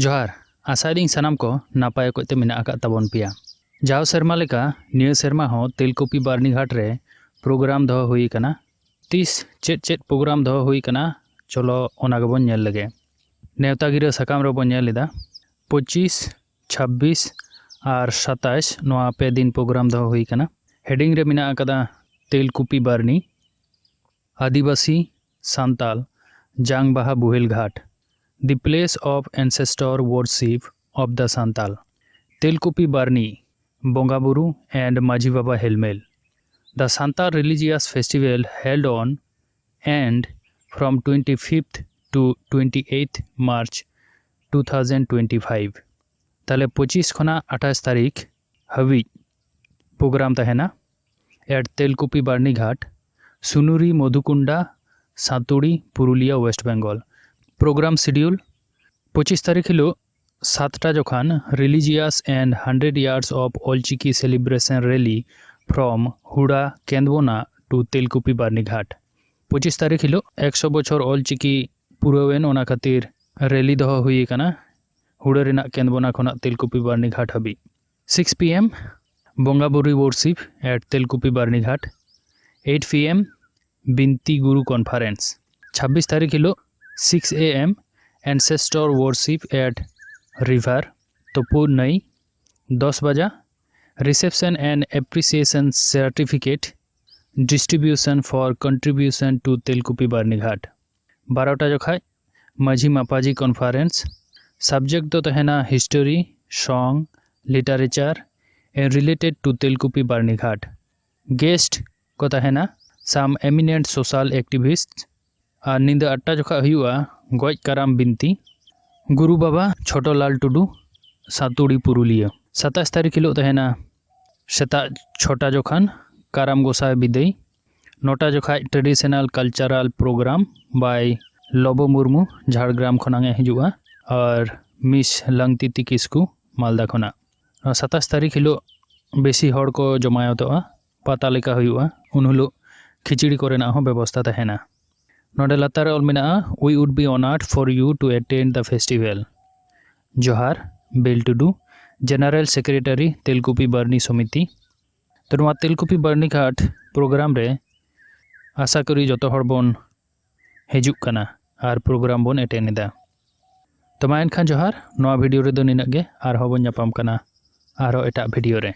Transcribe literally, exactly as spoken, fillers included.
ᱡᱚᱦᱟᱨ᱾ ᱟᱥᱟᱭᱮᱫᱟᱹᱧ ᱥᱟᱱᱟᱢ ᱠᱚ ᱱᱟᱯᱟᱭ ᱚᱠᱚᱡ ᱛᱮ ᱢᱮᱱᱟᱜ ᱟᱠᱟᱫ ᱛᱟᱵᱚᱱ ᱯᱮᱭᱟ᱾ ᱡᱟᱣ ᱥᱮᱨᱢᱟ ᱞᱮᱠᱟ ᱱᱤᱭᱟᱹ ᱥᱮᱨᱢᱟ ᱦᱚᱸ ᱛᱮᱞᱠᱩᱯᱤ ᱵᱟᱨᱱᱤᱜᱷᱟᱴ ᱨᱮ ᱯᱨᱳᱜᱨᱟᱢ ᱫᱚᱦᱚ ᱦᱩᱭ ᱟᱠᱟᱱᱟ᱾ ᱛᱤᱥ ᱪᱮᱫ ᱪᱮᱫ ᱯᱨᱳᱜᱨᱟᱢ ᱫᱚᱦᱚ ᱦᱩᱭ ᱟᱠᱟᱱᱟ, ᱪᱚᱞᱚ ᱚᱱᱟ ᱜᱮᱵᱚᱱ ᱧᱮᱞ ᱞᱮᱜᱮ᱾ ᱱᱮᱣᱛᱟ ᱜᱤᱨᱟᱹ ᱥᱟᱠᱟᱢ ᱨᱮᱵᱚᱱ ᱧᱮᱞ ᱮᱫᱟ, ᱯᱚᱸᱪᱤᱥ, ᱪᱷᱟᱵᱵᱤᱥ ᱟᱨ ᱥᱟᱛᱟᱭᱤᱥ, ᱱᱚᱣᱟ ᱯᱮ ᱫᱤᱱ ᱯᱨᱳᱜᱨᱟᱢ ᱫᱚᱦᱚ ᱦᱩᱭ ᱟᱠᱟᱱᱟ᱾ ᱦᱮᱰᱤᱝ ᱨᱮ ᱢᱮᱱᱟᱜ ᱟᱠᱟᱫᱟ ᱛᱮᱞᱠᱩᱯᱤ ᱵᱟᱨᱱᱤ, ᱟᱹᱫᱤᱵᱟᱹᱥᱤ ᱥᱟᱱᱛᱟᱞ ᱡᱟᱝ ᱵᱟᱦᱟ ᱵᱳᱦᱮᱞ ᱜᱷᱟᱴ, The Place of Ancestor Worship of the Santal, ᱛᱮᱞᱠᱩᱯᱤ ᱵᱟᱨᱱᱤ ᱵᱚᱸᱜᱟ ᱵᱩᱨᱩ and ᱢᱟᱹᱡᱷᱤ ᱵᱟᱵᱟ ᱦᱮᱞᱢᱮᱞ, the Santal religious festival held on and from twenty-fifth to twenty-eighth March two thousand twenty-five᱾ ᱛᱟᱦᱞᱮ ᱯᱚᱸᱪᱤᱥ ᱠᱷᱚᱱᱟᱜ ᱟᱴᱷᱟᱥ ᱛᱟᱹᱨᱤᱠᱷ ᱦᱟᱹᱵᱤᱡ ᱯᱨᱳᱜᱨᱟᱢ ᱛᱟᱦᱮᱱᱟ at Telkupi Barnighat, Sunuri Madhukunda, Santuri, Purulia, west Bengal. Programme schedule: ᱯᱚᱸᱪᱤᱥ ᱛᱟᱹᱨᱤᱠᱷ ᱦᱤᱞᱳᱜ ᱥᱟᱛᱴᱟ ᱡᱚᱠᱷᱟᱱ Religious and Hundred Years of All Chiki Celebration Rally from ᱦᱩᱲᱟ ᱠᱮᱸᱫᱵᱚᱱᱟ to ᱛᱮᱞᱠᱩᱯᱤ ᱵᱟᱨᱱᱤᱜᱷᱟᱴ᱾ ᱯᱚᱸᱪᱤᱥ ᱛᱟᱹᱨᱤᱠᱷ ᱦᱤᱞᱳᱜ ᱮᱠᱥᱚ ᱵᱚᱪᱷᱚᱨ ᱚᱞ ᱪᱤᱠᱤ ᱯᱩᱨᱟᱹᱣᱮᱱ, ᱚᱱᱟ ᱠᱷᱟᱹᱛᱤᱨ ᱨᱮᱞᱤ ᱫᱚᱦᱚ ᱦᱩᱭ ᱟᱠᱟᱱᱟ ᱦᱩᱲᱟᱹ ᱨᱮᱱᱟᱜ ᱠᱮᱸᱫᱵᱚᱱᱟ ᱠᱷᱚᱱᱟᱜ ᱛᱮᱞᱠᱩᱯᱤ ᱵᱟᱨᱱᱤᱜᱷᱟᱴ ᱦᱟᱹᱵᱤᱡ᱾ ᱥᱤᱠᱥ ᱯᱤ ᱮᱢ ᱵᱚᱸᱜᱟ ᱵᱩᱨᱩ ᱣᱚᱨᱥᱤᱯ at Telkupi Barnighat. Eight P M ᱵᱤᱱᱛᱤ ᱜᱩᱨᱩ ᱠᱚᱱᱯᱷᱟᱨᱮᱱᱥ᱾ ᱪᱷᱟᱵᱵᱤᱥ ᱛᱟᱹᱨᱤᱠᱷ ᱦᱤᱞᱳᱜ six A M Ancestor Worship at River, ᱛᱩᱯᱩ ᱱᱟᱹᱭ᱾ ᱫᱚᱥ ᱵᱟᱡᱟ Reception and Appreciation Certificate Distribution for Contribution to ᱛᱮᱞᱠᱩᱯᱤ ᱵᱟᱨᱱᱤᱜᱷᱟᱴ᱾ ᱵᱟᱨᱚᱴᱟ ᱡᱚᱠᱷᱟᱡ ᱢᱟᱹᱡᱷᱤ ᱢᱟᱯᱟᱡᱤ ᱠᱚᱱᱯᱷᱟᱨᱮᱱᱥ᱾ ᱥᱟᱵᱡᱮᱠᱴ ᱫᱚ ᱛᱟᱦᱮᱱᱟ History, Song, Literature and Related to Telkupi Barnighat. Guest ᱠᱚ ᱛᱟᱦᱮᱱᱟ some eminent social activists᱾ ᱟᱨ ᱧᱤᱫᱟᱹ ᱟᱴᱴᱟ ᱡᱚᱠᱷᱟᱡ ᱦᱩᱭᱩᱜᱼᱟ ᱜᱚᱡ ᱠᱟᱨᱟᱢ ᱵᱤᱱᱛᱤ, ᱜᱩᱨᱩ ᱵᱟᱵᱟ ᱪᱷᱳᱴᱚᱞᱟᱞ ᱴᱩᱰᱩ, ᱥᱟᱸᱛᱩᱲᱤ, ᱯᱩᱨᱩᱞᱤᱭᱟᱹ᱾ ᱥᱟᱛᱟᱥ ᱛᱟᱹᱨᱤᱠᱷ ᱦᱤᱞᱳᱜ ᱛᱟᱦᱮᱱᱟ ᱥᱮᱛᱟᱜ ᱪᱷᱚᱴᱟ ᱡᱚᱠᱷᱟᱱ ᱠᱟᱨᱟᱢ ᱜᱚᱸᱥᱟᱭ ᱵᱤᱫᱟᱹᱭ᱾ ᱱᱚᱴᱟ ᱡᱚᱠᱷᱟᱡ Traditional Cultural Program by ᱞᱚᱵᱚ ᱢᱩᱨᱢᱩ, ᱡᱷᱟᱲᱜᱨᱟᱢ ᱠᱷᱚᱱᱟᱝ ᱮ ᱦᱤᱡᱩᱜᱼᱟ, ᱟᱨ ᱢᱤᱥ ᱞᱟᱝᱛᱤᱛᱤ ᱠᱤᱥᱠᱩ, ᱢᱟᱞᱫᱟ ᱠᱷᱚᱱᱟᱜ᱾ ᱱᱚᱣᱟ ᱥᱟᱛᱟᱥ ᱛᱟᱹᱨᱤᱠᱷ ᱦᱤᱞᱳᱜ ᱵᱮᱥᱤ ᱦᱚᱲ ᱠᱚ ᱡᱚᱢᱟᱭᱚᱛᱚᱜᱼᱟ, ᱯᱟᱛᱟ ᱞᱮᱠᱟ ᱦᱩᱭᱩᱜᱼᱟ᱾ ᱩᱱ ᱦᱤᱞᱳᱜ ᱠᱷᱤᱪᱲᱤ ᱠᱚᱨᱮᱱᱟᱜ ᱦᱚᱸ ᱵᱮᱵᱚᱥᱛᱟ ᱛᱟᱦᱮᱱᱟ᱾ ᱱᱚᱰᱮ ᱞᱟᱛᱟᱨ ᱨᱮ ᱚᱞ ᱢᱮᱱᱟᱜᱼᱟ, "We would be honored for you to attend the festival." ᱡᱚᱦᱟᱨ, ᱵᱤᱞ ᱴᱩᱰᱩ, ᱡᱮᱱᱟᱨᱮᱞ ᱥᱮᱠᱨᱮᱴᱟᱨᱤ, ᱛᱮᱞᱠᱩᱯᱤ ᱵᱟᱨᱱᱤ ᱥᱚᱢᱤᱛᱤ᱾ ᱛᱚ, ᱱᱚᱣᱟ ᱛᱮᱞᱠᱩᱯᱤ ᱵᱟᱨᱱᱤ ᱜᱷᱟᱴ ᱯᱨᱳᱜᱨᱟᱢ ᱨᱮ ᱟᱥᱟ ᱠᱚᱨᱤ ᱡᱚᱛᱚ ᱦᱚᱲ ᱵᱚᱱ ᱦᱤᱡᱩᱜ ᱠᱟᱱᱟ ᱟᱨ ᱯᱨᱳᱜᱨᱟᱢ ᱵᱚᱱ ᱮᱴᱮᱱ ᱮᱫᱟ᱾ ᱛᱚ, ᱢᱟ ᱮᱱᱠᱷᱟᱱ ᱡᱚᱦᱟᱨ, ᱱᱚᱣᱟ ᱵᱷᱤᱰᱤᱭᱳ ᱨᱮᱫᱚ ᱱᱤᱱᱟᱹᱜ ᱜᱮ, ᱟᱨᱦᱚᱸ ᱵᱚᱱ ᱧᱟᱯᱟᱢ ᱠᱟᱱᱟ ᱟᱨᱦᱚᱸ ᱮᱴᱟᱜ ᱵᱷᱤᱰᱤᱭᱳ ᱨᱮ᱾